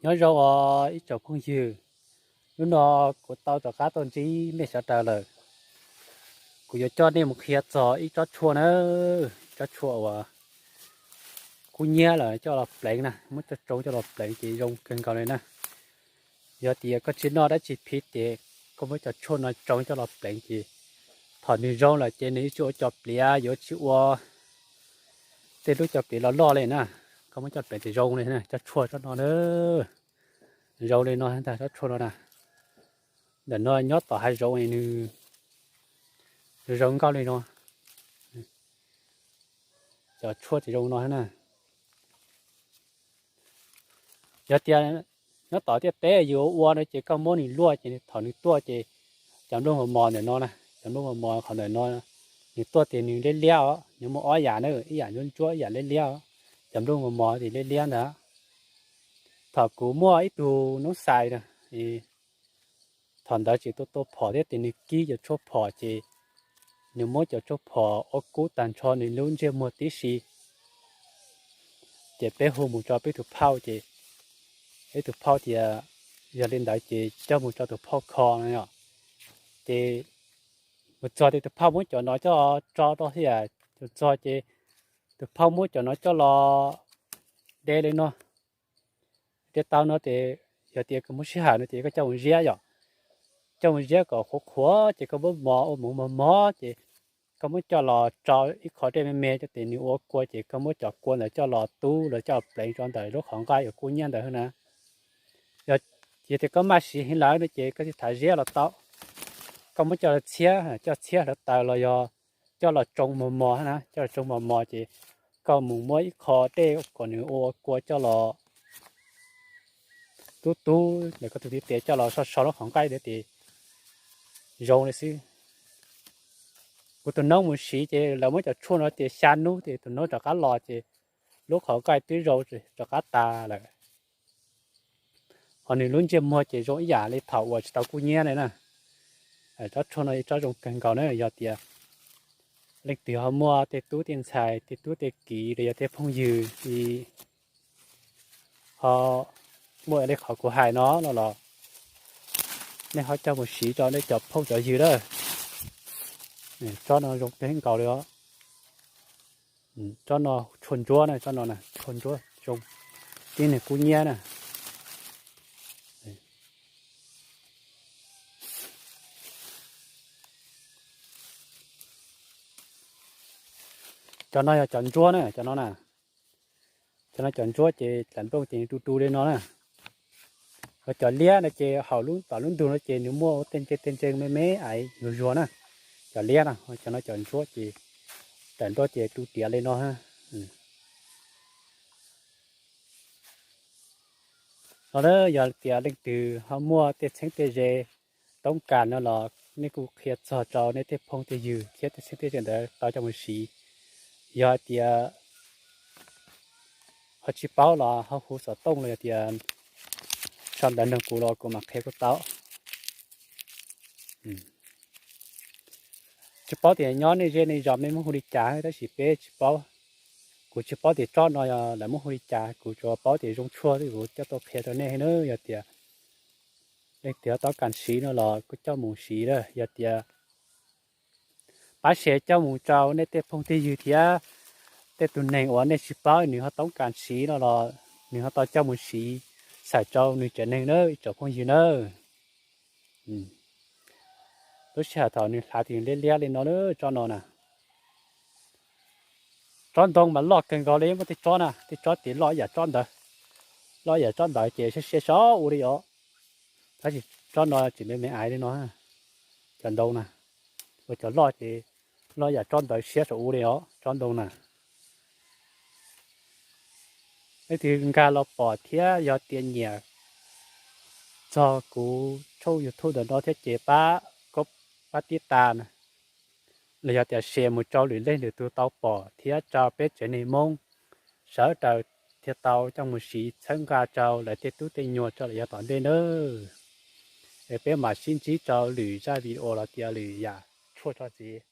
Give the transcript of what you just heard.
Nyob zoo os ib tsoom phooj ywg, hnub no kuv tau rov qab tuaj ntsib nej sawv daws lawm. Kuv yuav coj nej mus qhia txog ib tsob tshuaj na, tsob tshuaj uas kub hnyiab lawm coj los pleev na, muab coj tsoo coj los pleev ces zoo kawg nkaus li na. Yog tias koj tsis noj dab tsi phiv ces koj muab cov tshuaj no tsoo coj los pleev ces thaum nws zoo lawm ces nws yuav tsis ua cov pliav, yuav tsis ua tej lub cov pliav los loj li na. Koj muab coj pleev ces zoo li na, cov tshuaj tsob no na, zoo li no ntag, tsob tshuaj no na. Ntawm no nyob tom hav zoov nws zoo nkauj li no, cov tshuaj ces zoo no na. Yog tias nyob tom tiaj teb yus ua no ces koj muab nws luaj ces thaum nws tuaj ces cov nplooj mos mos ntawm no na, cov nplooj mos mos qhov ntawm no, nws tuaj ces nws liab liab os, nws muaj ob yam na, ib yam ntsuab ntsuab ib yam liab liab os. Cov nplooj mos mos ces liab liab ntag. Thaum kuv muaj ib tug noob xais na, thaum ntawd tseem tua tua phom thiab ces nws kib cov tshuaj phom ces nws muab cov tshuaj phom ua kub tag nrho nws lub ntsej muag tib si. Ces peb hu mus rau peb tus phauj ces peb tus phauj tias yog li ntawd ces coj mus rau tus phauj kho no. Ces mus txog ces tus phauj muab cov no coj tso rau thiab, mus txog ces tus phauj muab cov no coj los de li no. De tau no ces yog tias koj muaj sij hawm no ces koj coj mus ziab yom, coj mus ziab kom qhuav qhuav ces koj muab mos ua mos mos mos ces koj muab coj los tso ib qho dej me me coj ces nws ua kua ces koj muab cov kua ntawd coj los tub los coj pleev rau ntawm lub qhov nqaij uas kub hnyiab ntawd na. Yog tias koj maj siv heev lawm no ces koj thiaj tham ziab los tau. Koj muab coj los txhiab, coj txhiab hluav taws los yog coj los tsoo mos mos na, coj los tsoo mos mos ces koj mus muab ib qho dej kom nws ua kua coj los tub tub ntawm koj tus ntiv tes coj los so so lub qhov nqaij ntawd ces zoo li xwb. Kuv tus noob mus siv ces lawv muab cov tshuaj no tias xya hnub ces tus noob rov qab los ces lub qhov nqaij twb zoo rov qab tas lawm. Ho nws lub ntsej muag ces zoo ib yam li thaum uas tsis tau kub hnyiab li na. Tsob tshuaj no ib tsob zoo kawg nkaus na, yog tias leej twg ho muaj tej tub tej ntxhais tej tub tej kiv los yog tej phooj ywg ho muaj li qhov kuv hais no no los nej ho coj mus siv rau nej cov phooj cov ywg lawm. Tsob no zoo kawg nkaus li os. Tsob no tshuaj ntsuab na, tsob no na tshuaj ntsuab zoo, tib neeg kub hnyiab na. Cov no yog cov ntsuab na, cov no na. Cov no cov ntsuab ces tlam nplooj ces nws du du li no na. Ho cov liab no ces haum lub tom lub ntug no ces nws muaj tej ntse tej ntse me me ais zuag zuag na. Cov liab no, cov no cov ntsuab ces tlam nplooj ces du diav li no. No yog tias leej twg ho muaj tej txheeb tej ze toob kas no los nej kuj qhia txog rau nej tej phooj tej ywg thiab tej txheeb tej ze ntawd tau coj mus siv. Yog tias ho tsis paub los ho hu xov tooj los yog tias sau ntawv nrog kuv los kuv mam qhia kuj tau. Tsis paub tias nyob nej zej nej zos nej muab hu li cas tab sis peb tsis paub. Kuv tsis paub tias tsob no lawv muab hu li cas, kuv tsuas paub tias zoo tshuaj xwb kuv coj tuaj qhia rau nej na. Yog tias leej twg toob kas siv no los kuj coj mus siv na. Yog tias pab share coj mus rau nej tej phooj tej ywg thiab tej tus neeg uas nej tsis paub nws ho toob kas siv no los nws ho tau coj mus siv xaiv rau nws tsev neeg na ib tsoom phooj ywg na. Lub sij hawm thaum nws hlav ces nws liab liab li no na, tsob no na. Tsob ntoo mas loj kawg nkaus li, muaj tej tsob na, tej tsob ces loj ib yam tsob ntawd, loj ib yam tsob ntawd ces siab siab saum ub li os. Tab sis tsob no tseem me me ais li no. Cov ntoo na, ua cov loj ces loj ib yam tsob ntawd siab saum ub li os, tsob ntoo na. Leej twg nkag los pom thiab yog tias nyiam txog kuv tshooj YouTube ntawm no thiab ces pab, pab tib tas na, los yog tias share mus rau lwm leej lwm tus tau pom thiab rau peb tsev neeg Hmoob sawv daws thiaj tau coj mus siv txhawb nqa rau lawv tej tub tej nyuag rau lawm yav tom ntej nawb. Es peb mam sib ntsib rau lwm zaj video los tias lwm yam tshuaj tso ntxiv.